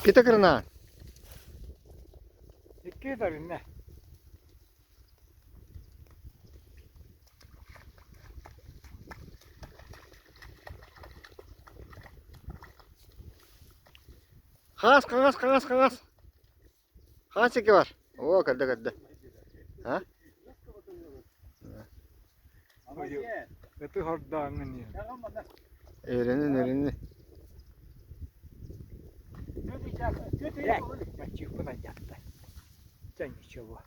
Иккитэ кырынаан. Икки тарынна. Хаҥас, хаҥас, хаҥас, хаҥас. Хаҥас икки бар. Оо, көрдө, көрдө. А? Ыты хордооҥҥун иһин. Эрэнин, эрэнин. Баччыыппын алдьатта. Чэ, ничего.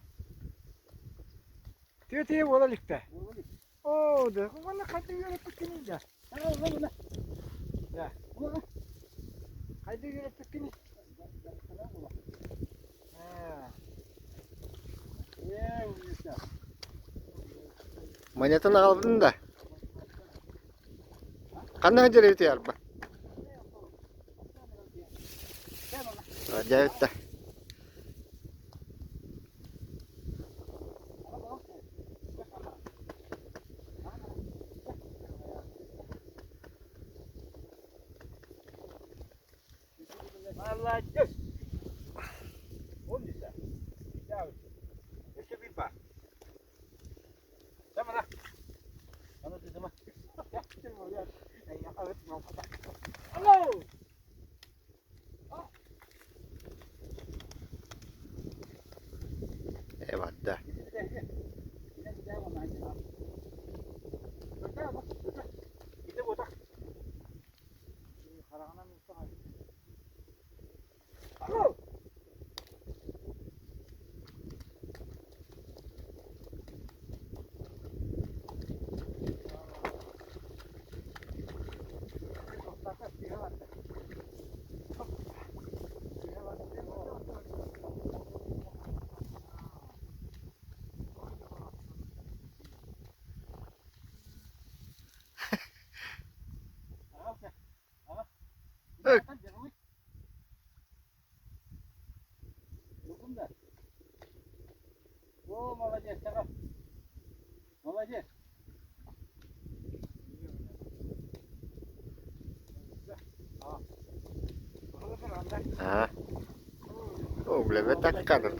Тиэ-тиэ буола иликтэ. Оо, да, манна хайдах үөрэппиккиний да? Да. Хайдах үөрэппиккиний? Аа. Монетаны аҕалбытын да? Ханна сылдьар эбитий арба? Дьэ да. Молодец! Умница! Еще бир бар. Ээ барда. О, молодец, Молодец. Аа. О, бля, так кадр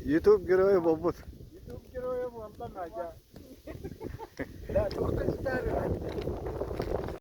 Ютуб геройа буолбут. Ютуб геройа буолла Надя.